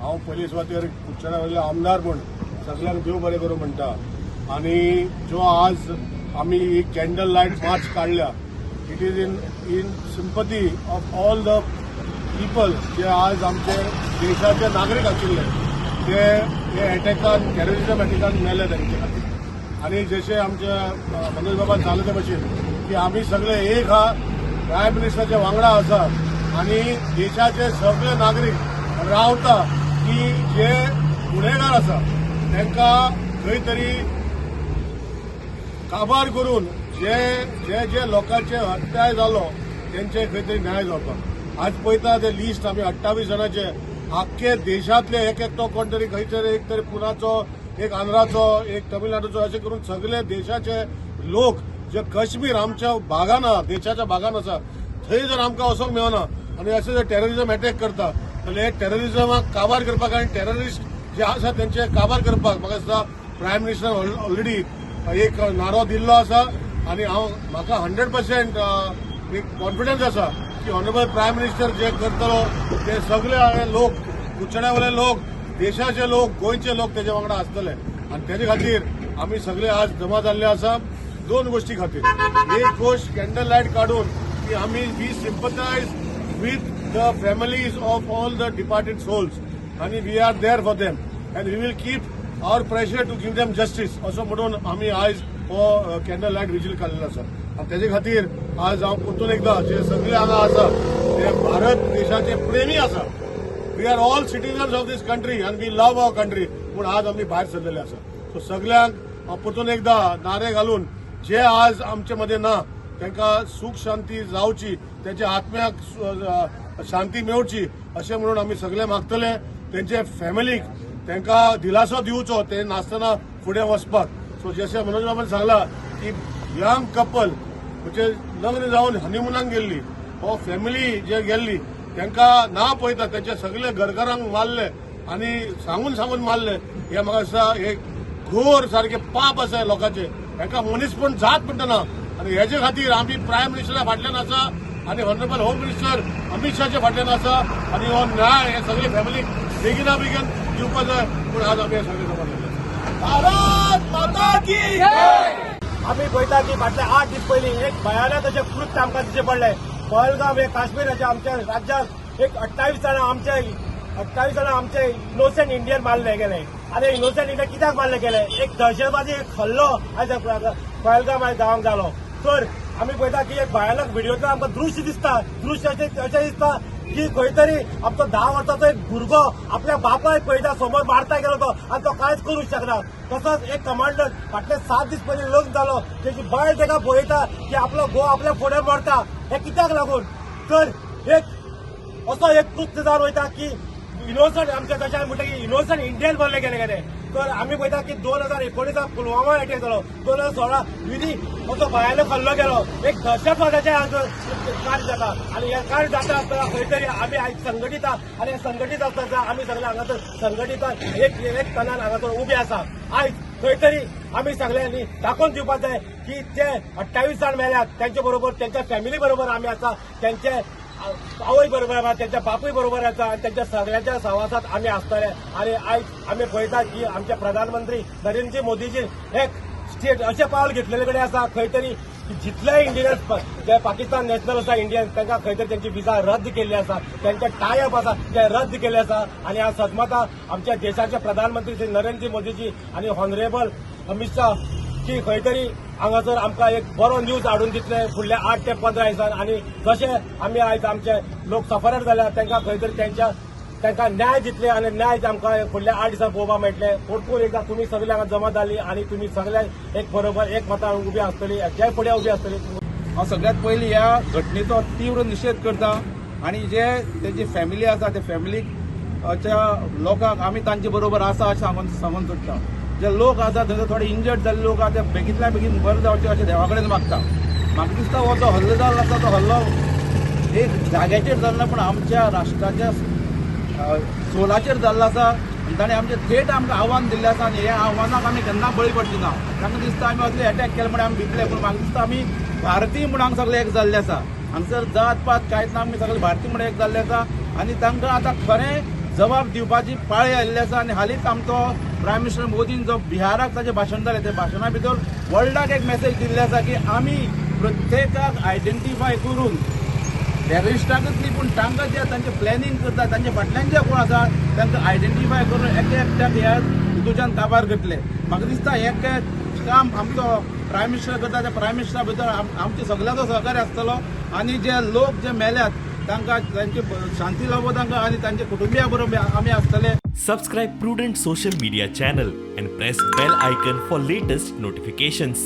हांव पयले सुवातेर कुडचड्या वयले आमदार म्हूण सगल्यांक देव बरें करूं म्हणटा. आनी जो आज आमी ही कॅन्डल लायट मार्च काडल्या, it is in sympathy of all the people जे आज आमचे देशाचे नागरीक आशिल्ले ते हे एटॅकान, टेररिजम एटॅकान मेले तांचे खातीर. आनी जशें आमचे मनोज बाबान सांगलें ते भशेन की आमी सगळे एक हा, प्रायम मिनिस्टराच्या वांगडा आसा आनी देशाचे सगळे नागरीक रावता की जे गुन्हेगार आसा तांकां खंय तरी काबार करून जे जे जे लोकांचे हत्याय जालो तेंचे खंय तरी न्याय जावपाक. आज पळयता ते लिस्ट आमी 28 जाणांचे आख्खे देशांतले एक एकटो कोण तरी खंय तरी एक तरी पुनाचो, एक आंध्राचो, एक तमिळनाडूचो, अशें करून सगळे देशाचे लोक जे काश्मीर आमच्या भागान आहा, देशाच्या भागान आसा, थंय जर आमकां वचोंक मेळना आनी अशें जर टेररिजम एटॅक करता जाल्यार हे टेररिजमाक काबार करपाक आनी टेररिस्ट जे आसा तेंचे काबार करपाक म्हाका दिसता प्रायम मिनिस्टर ऑलरेडी एक नारो दिल्लो आसा. आनी हांव म्हाका 100% एक कॉन्फिडन्स आसा की ऑनरेबल प्रायम मिनिस्टर जे करतलो ते सगळे लोक, कुडचड्या वयले लोक, देशाचे लोक, गोंयचे लोक तेजे वांगडा आसतले. आनी तेजे खातीर आमी सगळे आज जमा जाल्ले आसा दोन गोश्टी खातीर. एक गोश्ट कॅन्डल लायट काडून की आमी we sympathise with the families of all the departed souls आनी we are there for them and we will keep our pressure to give them justice असो म्हणून आमी आयज हो कॅन्डल लायट विजील काडलेलो आसा. आनी तेजे खातीर आज हांव परतून एकदां जे सगळे हांगा आसा ते भारत देशाचे प्रेमी आसा. We are all citizens of this country and we love our country, पूण आज आमी भायर सरलेले आसा. सो सगल्यांक हांव परतून एकदां नारे घालून जे आज आमचे मदें ना तांकां सूख शांती जावची, तेंच्या आत्म्याक शांती मेळची अशें म्हणून आमी सगळे मागतले. तेंचे फॅमिलीक तांकां दिलासो दिवचो ते नासतना फुडें वचपाक. सो जशें मनोज बाबान सांगलां की यंग कपल म्हणजे लग्न जावन हनीमुनाक गेल्ली हो फॅमिली जे गेल्ली तांकां ना पळयता तेंच्या सगळे घरकारांक मारले आनी सांगून सांगून मारले. हे म्हाका दिसता एक घोर सारकें पाप आसा लोकांचे, हेका मनीसपण जात म्हणटा ना. आनी हेजे खातीर आमी प्रायम मिनिस्टरा फाटल्यान आसा आनी ऑनरेबल होम मिनिस्टर अमीत शाहच्या फाटल्यान आसा आनी हो न्याय हे सगळे फॅमिलीक बेगिना बेगीन दिवपाक जाय. पूण आज आमी हे सगळे जमा जाल्ले. भारत माता की जय. आमी पळयता की फाटले 8 दीस पयलीं एक भयानक अशें कृत्य आमकां दिसचें पडलें. पहलगाम हे काश्मीराच्या आमच्या राज्यात एक 28 जाणां आमचे 28 जाणां आमचे इनोसंट इंडियन मारले गेले. आनी इनोसंट इंडियन कित्याक मारले गेले? एक दहशतवादी एक हल्लो आयज पहलगाम आयज गांवांक जालो. तर आमी पळयता की एक भयानक व्हिडियोंतल्यान आमकां दृश्य दिसता, दृश्य अशें दिसता की खंय तरी आमचो 10 वर्साचो एक भुरगो आपल्या बापायक पळयता समोर मारता गेलो तो आनी तो कांयच करूंक शकना. तसोच एक कमांडर फाटले 7 दीस पयलीं लग्न जालो, तेजी बायल ताका पळयता की आपलो घोव आपल्या फुडें मरता, हें कित्याक लागून? तर एक असो एक कृत्य जावन वयता की इनोसंट आमच्या तशें म्हणटा की इनोसंट इंडियन मारले गेले गेले. तर आमी पळयता की 2019 पुलवामा एटॅक जालो, 2016 विधी असो भयानक हल्लो गेलो, एक दहशतवादाचें कार्य जाता. आनी हें कार्य जाता आसतना खंय तरी आमी आयज संघटीत आनी संघटीत आसतना आमी सगळे हांगासर संघटीत एक एक तणान हांगासर उबे आसा. आयज खंय तरी आमी सगळ्यांनी दाखोवन दिवपाक जाय की जे 28 जाण मेल्यात तेंचे बरोबर तेंच्या फॅमिली बरोबर आमी आसा, तेंचे आवय बरोबर आसा, तेंच्या बापूय बरोबर आसा आनी तेंच्या सगळ्यांच्या सहवासात आमी आसतले. आनी आयज आमी पळयतात की आमचे प्रधानमंत्री नरेंद्र मोदीजी एक स्टेट अशें पावल घेतलेले कडेन आसा. खंय तरी जितले इंडियन्स जे पाकिस्तान नॅशनल आसा इंडियन्स तांकां खंय तरी तेंची विजा रद्द केल्ली आसा, तेंचे टायअप आसा ते रद्द केल्ले आसा. आनी आज सदमता आमच्या देशाचे प्रधानमंत्री श्री नरेंद्र मोदीजी आनी ऑनरेबल अमीत शाह की खंय तरी हांगासर आमकां एक बरो न्यूज हाडून दितले फुडल्या 8 ते 15 दिसान. आनी जशें आमी आयज आमचे लोक सफरर जाल्या तांकां खंय तरी तांकां न्याय दितले आनी न्याय आमकां फुडल्या 8 दिसान पळोवपाक मेळटले. परतून एकदां तुमी सगळे हांगा जमा जाली आनी तुमी सगळे एक बरोबर एक मतान उबी आसतली, जय फुडें उबी आसतली. हांव सगळ्यात पयलीं ह्या घटनेचो तीव्र निशेध करता आनी जे तेजी फॅमिली आसा ते फॅमिलीच्या लोकांक आमी तांचे बरोबर आसा अशें सांगून सोदता. जे लोक आसा थंय थोडे इंजर्ड जाल्ले लोक आसा ते बेगींतल्या बेगीन बरे जावचे अशें देवा कडेन मागता. म्हाका दिसता हो जो हल्लो जाल्लो आसा तो हल्लो एक जाग्याचेर जाल्लो ना, पूण आमच्या राष्ट्राच्या सोलाचेर जाल्लो आसा आनी ताणें आमचें थेट आमकां आव्हान दिल्लें आसा आनी ह्या आव्हानाक आमी केन्ना बळी पडची ना. तांकां दिसता आमी असले एटॅक केले म्हण आमी भितले, पूण म्हाका दिसता आमी भारतीय म्हूण हांगा सगळे एक जाल्ले आसा. हांगसर जात पात कांयच ना, आमी सगळे भारतीय म्हूण एक जाल्ले आसा आनी तांकां आतां खरें जबाब दिवपाची पाळी आयिल्ली आसा. आनी हालींच आमचो प्रायम मिनिस्टर मोदीन जो बिहाराक ताचें भाशण जालें, त्या भाशणा भितर वर्ल्डाक एक मेसेज दिल्ली आसा की आमी प्रत्येकाक आयडेंटिफाय करून टेररिस्टाकच न्ही पूण तांकां जे तांचें प्लॅनिंग करता, तांचे फाटल्यान जे कोण आसा तांकां आयडेंटिफाय करून एक एकट्याक ह्या हितूच्यान काबार करतले. म्हाका दिसता हें काम आमचो प्रायम मिनिस्टर करता, त्या प्रायम मिनिस्टरा भितर आमचे सगळ्यांचो सहकार्य आसतलो आनी जे लोक जे मेल्यात तांकां तांची शांती लाबो तांकां आनी तांच्या कुटुंबिया बरोबर आमी आसतले. Subscribe Prudent Social Media channel and press bell icon for latest notifications.